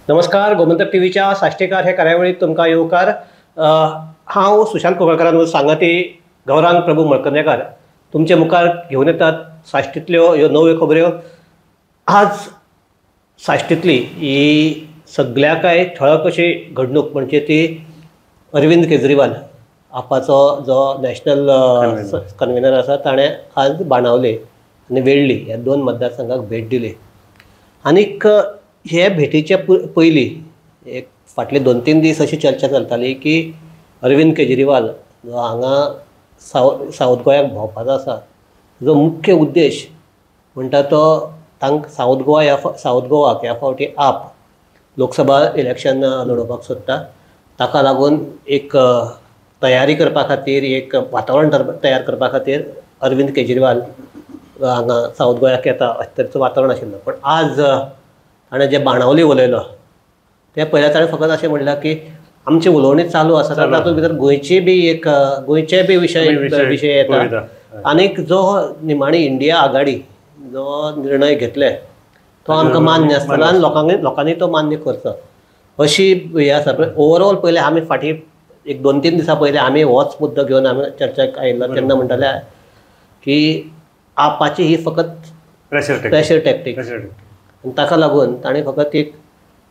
नमस्कार, गोमंतक टीव्हीच्या साश्टीकार हे कार्यावळीत तुमकां येवकार. हांव सुशांत कोगळकारान सांगाती गौरांग प्रभू मळकर्णेकार तुमचे मुखार घेवन येतात साश्टींतल्यो ह्यो नव्यो खबऱ्यो. आज साश्टींतली ही सगळ्या काय ठळक अशी घडणूक म्हणजे ती अरविंद केजरीवाल आपाचो जो नॅशनल कन्व्हिनर आसा ताणें आज बाणावले आनी वेळ्ळी ह्या दोन मतदारसंघाक भेट दिली. आनीक हे भेटीच्या पयलीं एक फाटले 2-3 दीस अशी चर्चा चलताली की अरविंद केजरीवाल जो हांगा सावथ गोंयाक भोंवपाचो आसा, जो मुख्य उद्देश म्हणटा तो तांकां सावथ गोवा ह्या सावथ गोवाक ह्या फावटी आप लोकसभा इलेक्शन लडोवपाक सोदता, ताका लागून एक तयारी करपा खातीर एक वातावरण तयार करपा खातीर अरविंद केजरीवाल हांगा सावथ गोंयाक येता अशें तरेचो वातावरण आशिल्लो. पण आज ताणें जें बाणावली उलयलो तें पयल्या ताणें फकत अशें म्हणलां की आमची उलोवणी चालू आसा, तातूंत भितर गोंयची बी एक गोंयचे बी विशय येता. आनीक जो निमाणी इंडिया आघाडी जो निर्णय घेतले तो आमकां मान्य आसतलो आनी लोकांनी तो मान्य करचो अशी हें आसा. ओवरऑल पयलें आमी फाटीं एक 2-3 दिसां पयलीं आमी होच मुद्दो घेवन आमी चर्चेक आयिल्लो तेन्ना म्हणटाले की आपाची ही फकत प्रेशर टॅक्टीक आनी ताका लागून ताणें फकत एक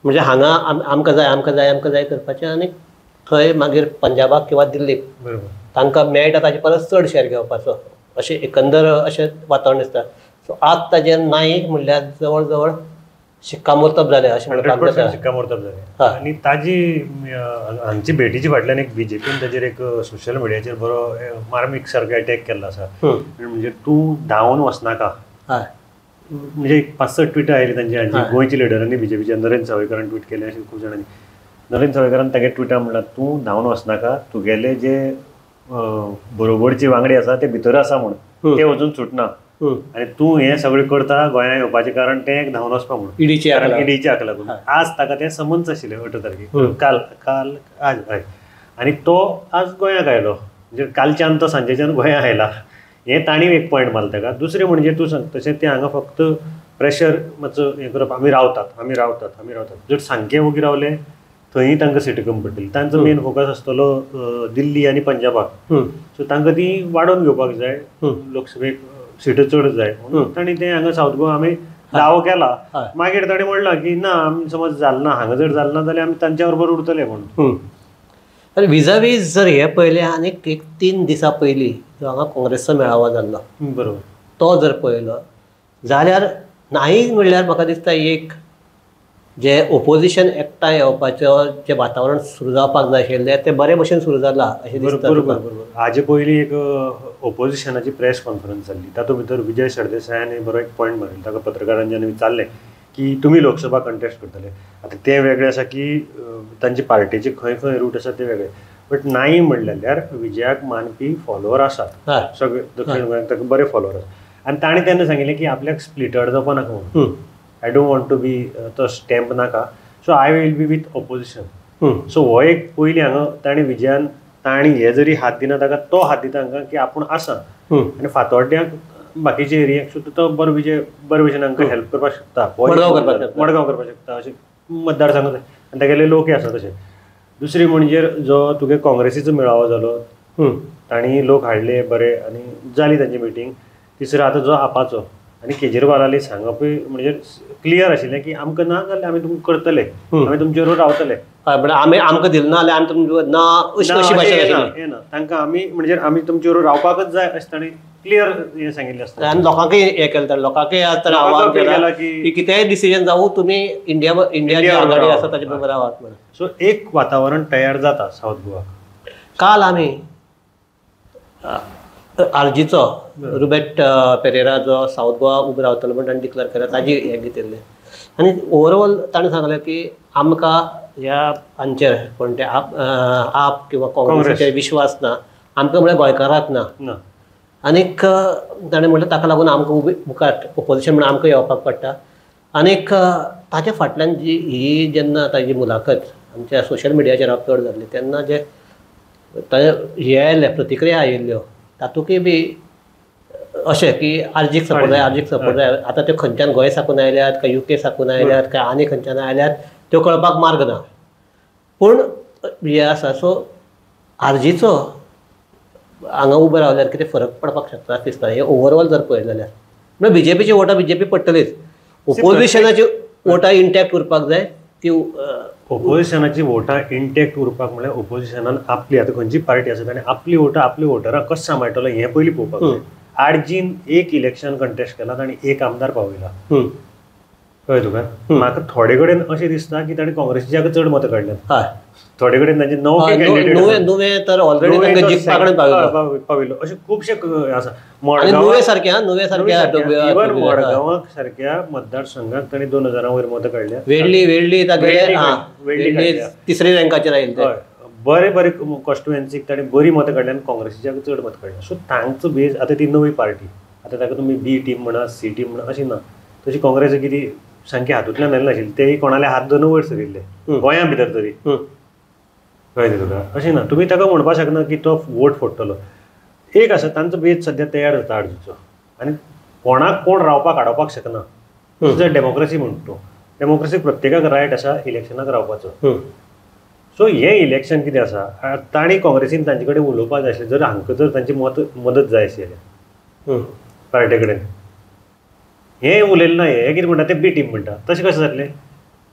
म्हणजे हांगा आमकां जाय आमकां जाय आमकां जाय करपाचें आनी थंय मागीर पंजाबाक किंवा दिल्लीक तांकां मेळटा ताजे परस चड शेअर घेवपाचो अशें एकंदर अशें वातावरण दिसता. सो आज ताजें नायक म्हणल्यार जवळ जवळ शिक्कामोर्तब जालें अशें म्हणपाक जाता. शिक्कामोर्तब जालें आनी ताजी हांची भेटीची फाटल्यान एक बीजेपीन ताजेर एक सोशल मिडियाचेर बरो मार्मीक सारको अटॅक केल्लो आसा. म्हणजे तूं धांवन वचनाका, म्हणजे 5-6 ट्विटां आयली तांची हांची गोंयच्या लिडरांनी बीजेपीच्या नरेंद्र सावयकारान ट्वीट केलें अशें खूब जाणांनी. नरेंद्र सावयकारान तागे ट्विटां म्हणलां तूं धांवन वचनाका, तुगेले जे बरोबरचे वांगडी आसा ते भितर आसा म्हूण ते वचून सुटना आनी तूं हें सगळें करता गोंयांत येवपाचें कारण तें एक धांवन वचपा म्हणून ईडीच्या हाका लागून. आज ताका तें समन्स आशिल्लें 18 तारखेक, काल काल आज हय, आनी तो आज गोंयांत आयलो म्हणजे कालच्यान तो सांजेच्यान गोंयांत आयला हें तांणी एक पॉयंट मारला ताका. दुसरें म्हणजे तूं सांग तशें तें हांगा फक्त प्रेशर मातसो हें करप, आमी रावतात आमी रावतात आमी रावतात, जर सामकें वोगी रावले थंय तांकां सिटी कमी पडटली. तांचो मेन फोकस आसतलो दिल्ली आनी पंजाबाक, सो तांकां ती वाडोवन घेवपाक जाय, लोकसभेक सिटो चड जाय म्हणून तांणी तें हांगा सावथ गोवा आमी दावो केला. मागीर ताणें म्हणलां की ना आमी समज जालें ना हांगा जर जालें ना जाल्यार आमी तांच्या बरोबर उरतले म्हणून. विजावीज जर हे पयलें आनीक एक 3 दिसां पयलीं जो हांगा काँग्रेसचो मेळावो जाल्लो बरोबर तो जर पळयलो जाल्यार नाही म्हणल्यार म्हाका दिसता एक जे ओपोजिशन एकठांय येवपाचें जें वातावरण सुरू जावपाक जाय आशिल्लें तें बरे भशेन सुरू जालां अशें दिसता. बरोबर बरोबर. हाजे पयलीं एक ओपोजिशनाची प्रेस कॉन्फरन्स जाल्ली तातूंत भितर विजय सरदेसायान बरो एक पॉयंट मारिल्लो, ताका पत्रकारांच्यान विचारलें की तुमी लोकसभा कंटेस्ट करतले, आतां तें वेगळें आसा की तांचे पार्टीचे खंय खंय रूट आसा ते वेगळे, बट नाही म्हणलें जाल्यार विजयाक मानपी फॉलोवर आसात सगळे दक्षिण गोंयांत ताका बरे फॉलोवर आसात आनी ताणें तेन्ना सांगिल्लें की आपल्याक स्प्लिटर जावपा नाका म्हणून, I don't want to be तो स्टॅम्प नाका, so I will be with opposition. So हो एक पयलीं हांगा ताणें विजयान ताणें हे जरी हात दिना ताका तो हात दिता हांकां की आपूण आसा आनी फातोड्ड्याक बाकीच्या एरियाक सुद्दां तो बरो विजय बरे भशेन हांकां हेल्प करपाक शकता, मडगांव करपाक शकता अशें मतदारसंघ आनी तागेले लोकय आसा तशे. दुसरी म्हणजे जो तुगे काँग्रेसीचो मेळावो जालो तांणी लोक हाडले बरे आनी जाली तांची मिटींग. तिसरो आतां जो आपाचो आनी केजरीवालाली सांगपूय म्हणजे क्लियर आशिल्लें की आमकां ना जाल्यार आमी तुमकां करतले, आमी तुमचे बरोबर रावतले, आमी आमकां दिलें ना जाल्यार आमी तुमकां ना अशी भाशा हें ना, तांकां आमी म्हणजे आमी तुमचे बरोबर रावपाकच जाय अशें तांणी क्लियर हें सांगिल्लें आसता. आनी लोकांकय हें केलें, लोकांकय आवाहन केलां की कितेंय डिसिजन जावं तुमी इंडिया इंडिया आघाडी आसा ताजे बरोबर रावात म्हणून. सो एक वातावरण तयार जाता सावथ गोवाक. काल आमी आरजीचो रुबेट पेरेरा जो सावथ गोवा उबो रावतलो म्हण ताणें डिक्लेअर केला ताजी हें घेतिल्लें आनी ओवरऑल ताणें सांगलें की आमकां ह्या हांचेर कोण ते आप किंवा काँग्रेसीचेर विश्वास ना, आमकां म्हळ्यार गोंयकाराक ना, आनीक ताणें म्हणलें ताका लागून आमकां उबी मुखार ओपोजिशन म्हणून आमकां येवपाक पडटा. आनीक ताच्या फाटल्यान जी ही जेन्ना ताजी मुलाखत आमच्या सोशल मिडियाचेर अपलोड जाल्ली तेन्ना जे ताजे हे आयिल्ले प्रतिक्रिया आयिल्ल्यो तातूंतय बी अशें की आरजीक सपोर्ट जाय, आरजीक सपोर्ट जाय. आतां त्यो खंयच्यान गोंय साकून आयल्यात काय युके साकून आयल्यात काय आनी खंयच्यान आयल्यात त्यो कळपाक मार्ग ना. पूण हें आसा सो आरजीचो हांगा उबो रावल्यार कितें फरक पडपाक शकता दिसता हें ओवरऑल जर पळयलें जाल्यार. म्हणल्यार बीजेपीची वोटां बीजेपी पडटलीच, ओपोजिशनाची वोटां इंटॅक्ट उरपाक जाय. ती ओपोजिशनाची वोटां इंटॅक्ट उरपाक म्हणल्यार ओपोजिशनान आपली आतां खंयची पार्टी आसा ताणें आपली वोटां आपल्या वोटराक कशें सांबाळटलो हें पयलीं पळोवपाक जाय. आरजीन एक इलेक्शन कंटेस्ट केलां आनी एक आमदार पावयला, कळ्ळें तुका. म्हाका थोडे कडेन अशें दिसता की ताणें काँग्रेसीच्या चड मतां काडल्यात, थोडे कडेन तांचे 9 नुवें तर ऑलरेडी पाविल्लो, अशे खुबशे आसा. नुवें सारक्या नुवें सारक्या इवन मडगांवाक सारक्या मतदारसंघाक ताणें 2000 वयर मतां काडल्या. वेडली वेडली वेडली तिसरी रँकाचेर आयिल्ले. बरे बरे कॉन्स्टिट्युएन्सीक ताणें बरी मतां काडल्या आनी काँग्रेसीच्या चड मतां काडल्या. सो तांचो बेज आतां ती नवी पार्टी, आतां ताका तुमी बी टीम म्हणा सी टीम म्हणा अशी ना. तशी काँग्रेस कितें सामकी हातूंतल्यान आयलें नाशिल्लें, तेय कोणाले हात धरून वयर सरिल्ले गोंया भितर तरी, कळ्ळें तुका. अशें ना तुमी ताका म्हणपाक शकना की तो वोट फोडटलो. एक आसा तांचो बेज सद्या तयार जाता आरजीचो आनी कोणाक कोण रावपाक आडोवपाक शकना. जर डेमोक्रेसी म्हणटा तूं, डेमोक्रेसी प्रत्येकाक रायट आसा इलेक्शनाक रावपाचो. सो हें इलेक्शन कितें आसा तांणी काँग्रेसीन तांचे कडेन उलोवपाक जाय आशिल्लें. जर हांकां जर तांची मदत जाय आशिल्ली पार्टे कडेन, हें उलयलें ना. हें कितें म्हणटा तें बी टीम म्हणटा, तशें कशें जातलें?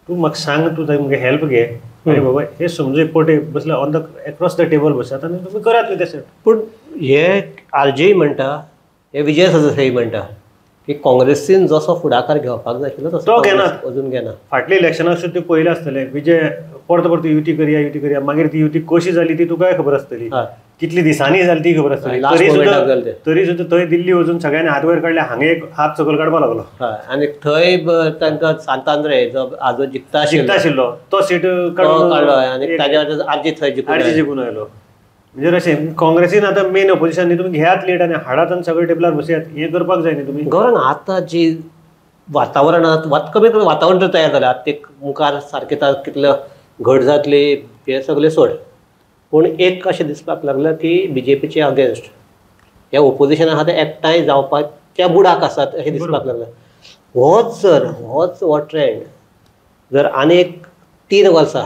तूं म्हाका सांग, तूं मुगे हेल्प घे आनी बाबा हें समजून एक पटे बसले on the across the table बसात आनी तुमी करात न्ही तशें. पूण हे आरजीय म्हणटा, हे विजय सरदेसाई म्हणटा की काँग्रेसीन जसो फुडाकार घेवपाक जाय आशिल्लो तसो तो घेना, अजून घेना. फाटल्या इलेक्शनाक सुद्दां त्यो पळयलें आसतलें, विजय परत परत युती करया युती करया, मागीर ती युती कशी जाली ती तुकाय खबर आसतली, कितली दिसांनी जाली ती खबर आसतली. तरी सुद्दां थंय दिल्ली वचून सगळ्यांनी हात वयर काडले, हांगा एक हात सकयल काडपाक लागलो. आनी थंय तांकां सांतांद्रे जो आजो जिखता आशिल्लो तो सीट काडलो आनी ताज्या आरजी थंय आरजी जिखून आयलो. म्हणजे अशें काँग्रेसीन आतां मेन ओपोजिशन न्ही, तुमी घेयात लीड आनी हाडात आनी सगळे टेबलार बसयात, हें करपाक जाय न्ही तुमी. गौरंग आतां जी वातावरणांत कमीत कमी वातावरण तर तयार जालें, आतां ते मुखार सारकें कितलें घट जातली हें सगळें सोड, पूण एक अशें दिसपाक लागलें की बीजेपीचे अगेन्स्ट ह्या ओपोजिशन आसा ते एकठांय जावपाच्या बुडाक आसात अशें दिसपाक लागलें. होच जर होच हो ट्रेंड जर आनीक 3 वर्सां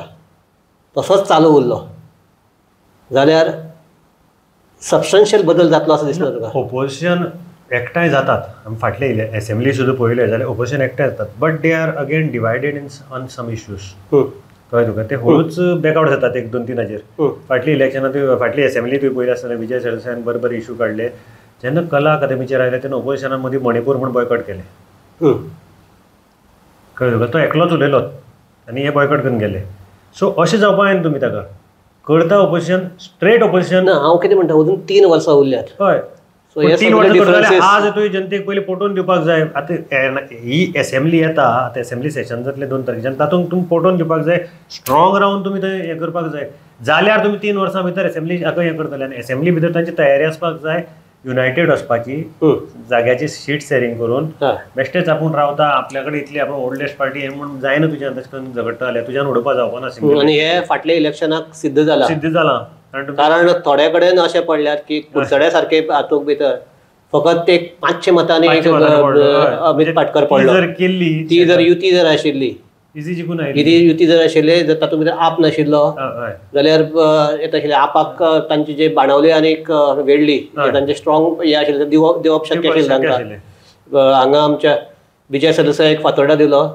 तसोच चालू उरलो जाल्यार सबस्टन्शियल बदल जातलो असो दिसना तुका? ओपोजिशन एकठांय जातात, आमी फाटले एसेंब्ली सुद्दां पळयलें जाल्यार ओपोजिशन एकठांय जातात, but they are again divided in on some issues. कळ्ळें तुका, ते हळूच बॅकआवट जातात 1 2 3हाचेर. फाटली इलेक्शनां तुवें फाटली एसेंब्ली तुवें पळयली आसतना विजय सरदेसायान बरे बरे इशू काडले. जेन्ना कला अकादमीचेर आयले तेन्ना ओपोजिशनान मदीं मणिपूर म्हूण बॉयकॉट केलें, कळ्ळें तुका. तो एकलोच उलयलो आनी हे बॉयकॉट करून गेले. सो अशें जावपाक जायना, तुमी ताका करता ओपोजिशन स्ट्रेट ओपोजिशन. ना हांव कितें म्हणटा, अजून 3 वर्सां उरल्यात. हय, 3 वर्सां आज तुवें जनतेक पयलीं पटोवन दिवपाक जाय. आतां ही एसेंब्ली येता, आतां एसेंब्ली सेशन जातलें 2 तारखेच्यान, तातूंत तुमी पटोवन दिवपाक जाय, स्ट्रॉंग रावन तुमी थंय हें करपाक जाय. जाल्यार तुमी 3 वर्सां भितर एसेंब्ली आतां हें करतले आनी एसेंब्ली भितर तांची तयारी आसपाक जाय युनायटेड वचपाची, जाग्याची सीट शेअरिंग करून. बेश्टेच आपूण रावता आपल्या कडेन इतली आपूण ओल्डेस्ट पार्टी हें म्हूण जायना तुज्यान तशें करून झगडटा जाल्यार तुज्यान उडोवपा जावपा ना. आनी हे फाटल्या इलेक्शनाक सिद्ध जालां, सिद्ध जालां. कारण थोड्या कडेन अशें पडल्यात की कुडचड्या सारके हातूंत भितर फकत एक 500 मतांनी अमित पाटकर पडलो. ती जर युती जर आशिल्ली, युती जर आशिल्ली जर तातूंत भितर आप नाशिल्लो जाल्यार येता आशिल्लें. आपाक तांचे जे बाणावले आनी वेडली तांचे स्ट्रॉंग हे आशिल्ले दिवप शक्य आशिल्लें तांकां. हांगा आमच्या विजय सरदेसायाक फातोर्डा दिलो,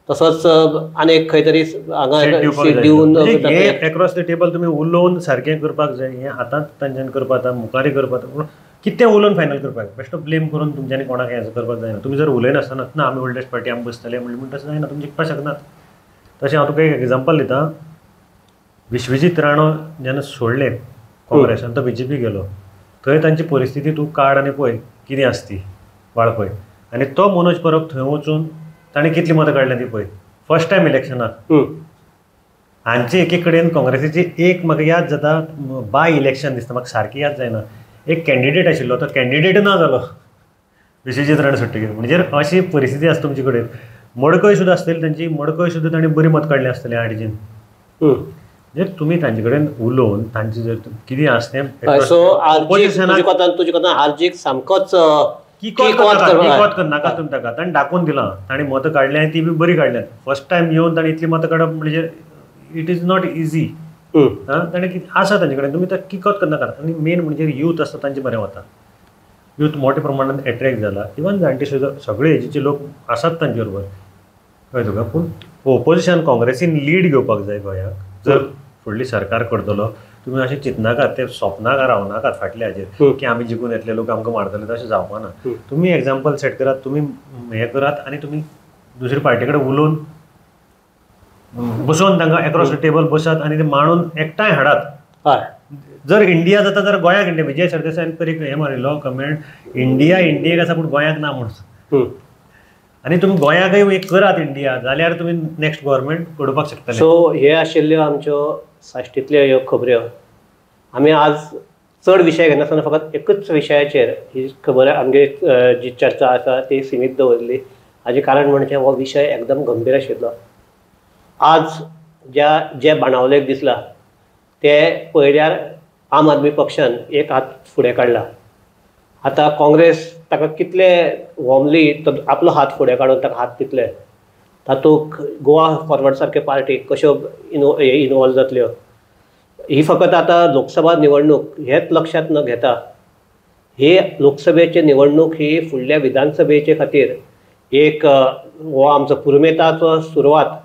तसोच आनी एक खंय तरी हांगा सीट दिवन एक्रॉस the table तुमी उलोवन सारकें करपाक जाय. हें आतांच तांच्यान करपाक जाता, मुखारय करपाक जाता, पूण कितें उलोवन फायनल करपाक. बेश्टो ब्लेम करून तुमच्यांनी कोणाक हें करपाक जायना. तुमी जर उलयनासतना ना आमी ओल्डेस्ट पार्टी आमी बसतले म्हणलें म्हण तशें जायना, तुमी जिखपाक शकनात. तशें हांव तुका एक एग्जाम्पल दिता. विश्वजीत राणो जेन्ना सोडलें काँग्रेस आनी तो बीजेपी गेलो, थंय तांची परिस्थिती तूं काड आनी पळय कितें आसा ती वाळपय. आनी तो मनोज परब थंय वचून ताणें कितली मतां काडल्या ती पळय फर्स्ट टायम इलेक्शनाक. हांचे एके कडेन काँग्रेसीची एक म्हाका याद जाता बाय इलेक्शन दिसता, म्हाका सारकी याद जायना, एक कॅन्डिडेट आशिल्लो तो कॅन्डिडेट ना जालो विश्वजीत राणे सोडटकीर. म्हणजे अशी परिस्थिती आसा तुमचे कडेन. मडकय सुद्दां आसतली तांची, मडकय सुद्दां तांणी बरी मत काडली आसतली आडजीन. म्हणजे तुमी तांचे कडेन उलोवन तांचे जर कितें आसा तें सो आरजीक तुजे कोतान आरजीक सामकोच किकोत करनाका तुमी ताका. ताणें दाखोवन दिलां, ताणें मतां काडल्यां आनी ती बी बरी काडल्यात. फर्स्ट टायम येवन ताणें इतलीं मतां काडप म्हणजे it is not easy. ताणें आसा तांचे कडेन, तुमी ताका किकोत करनाकात. आनी मेन म्हणजे यूथ आसता तांचे बरें वता, यूथ मोठ्या प्रमाणान एट्रेक्ट जाला. इवन जाणटे सुद्दां सगळे एजीचे लोक आसात तांचे बरोबर, कळ्ळें तुका. पूण ओपोजिशन काँग्रेसीन लीड घेवपाक जाय गोंयाक. जर फुडली सरकार करतलो तुमी अशें चिंतनाकात, ते स्वप्नाक रावनाकात फाटल्या हाजेर की आमी जिखून येतले, लोक आमकां मारतले, तशें जावपा ना. तुमी एग्जाम्पल सेट करात, तुमी हें करात आनी तुमी दुसरे पार्टी कडेन उलोवन बसोवन तांकां एक्रॉस the table बसात आनी ते मांडून एकठांय हाडात. जर इंडिया जाता जाल्यार गोंयाक इंडिया, विजय सरदेसायान तर एक हें मारिल्लो कमेंट, इंडिया इंडियेक आसा पूण गोंयाक ना म्हणून. आनी तुमी गोंयाकय एक करात इंडिया, जाल्यार तुमी नेक्स्ट गव्हर्मेंट घडोवपाक शकतले. सो हे आशिल्ल्यो आमच्यो साश्टींतल्यो ह्यो खबऱ्यो. आमी आज चड विशय घेनासतना फकत एकूच विशयाचेर ही खबर आमगे जी चर्चा आसा ती सिमीत दवरली. हाजें कारण म्हणजे हो विशय एकदम गंभीर आशिल्लो. आज ज्या जे बाणावलेक दिसला ते पळयल्यार आम आदमी पक्षान एक हात फुडें काडला. आतां काँग्रेस ताका कितले वॉर्मली तो आपलो हात फुडें काडून ताका हात दितले, तातूंत गोवा फॉरवर्ड सारके पार्टी कश्यो इनवॉल्व जातल्यो, ही फकत आतां लोकसभा निवडणूक हेच लक्षांत न घेता ही लोकसभेची निवडणूक ही फुडल्या विधानसभेचे खातीर एक हो आमचो पुरुमेताचो सुरवात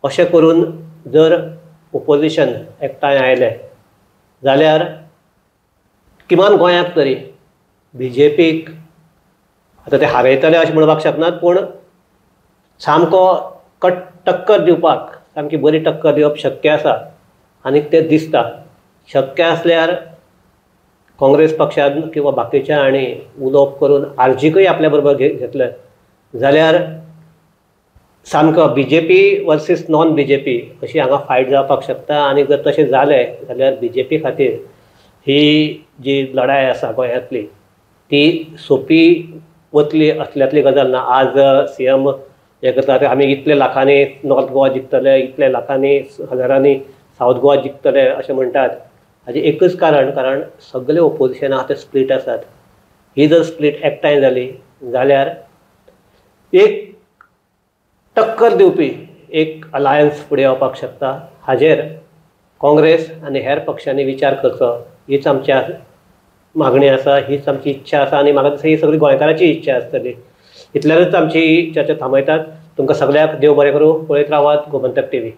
अशें करून जर ओपोजिशन एकठांय आयलें जाल्यार किमान गोंयांत तरी बीजेपीक आतां ते हारयतले अशें म्हणपाक शकनात, पूण सामको कट टक्कर दिवपाक, सामकी बरी टक्कर दिवप शक्य आसा आनी तें दिसता. शक्य आसल्यार काँग्रेस पक्षान किंवा बाकीच्या हांणी उलोवप करून आरजीकय आपल्या बरोबर घेतलें जाल्यार सामको बीजेपी वर्सीस नॉन बीजेपी अशी हांगा फायट जावपाक शकता. आनी जर तशें जालें जाल्यार बीजेपी खातीर ही जी लढाय आसा गोंयांतली ती सोंपी वतली असल्यांतली गजाल ना. आज सी एम हें करता, आमी इतले लाखांनी नॉर्थ गोवा जिखतले, इतले लाखांनी हजारांनी सावथ गोवा जिखतले अशें म्हणटात. हाजें एकूच कारण, कारण सगळे ओपोजिशन आहा ते स्प्लीट आसात. ही जर स्प्लीट एकठांय जाली जाल्यार एक टक्कर दिवपी एक अलायन्स फुडें येवपाक शकता. हाजेर काँग्रेस आनी हेर पक्षांनी विचार करचो हीच आमच्या मागणी आसा, हीच आमची इच्छा आसा आनी म्हाका दिसता ही सगळी गोंयकारांची इच्छा आसतली. इतल्यानूच आमची चर्चा थांबयतात. तुमकां सगळ्यांक देव बरें करूं. पळयत रावात गोमंतक टीव्ही.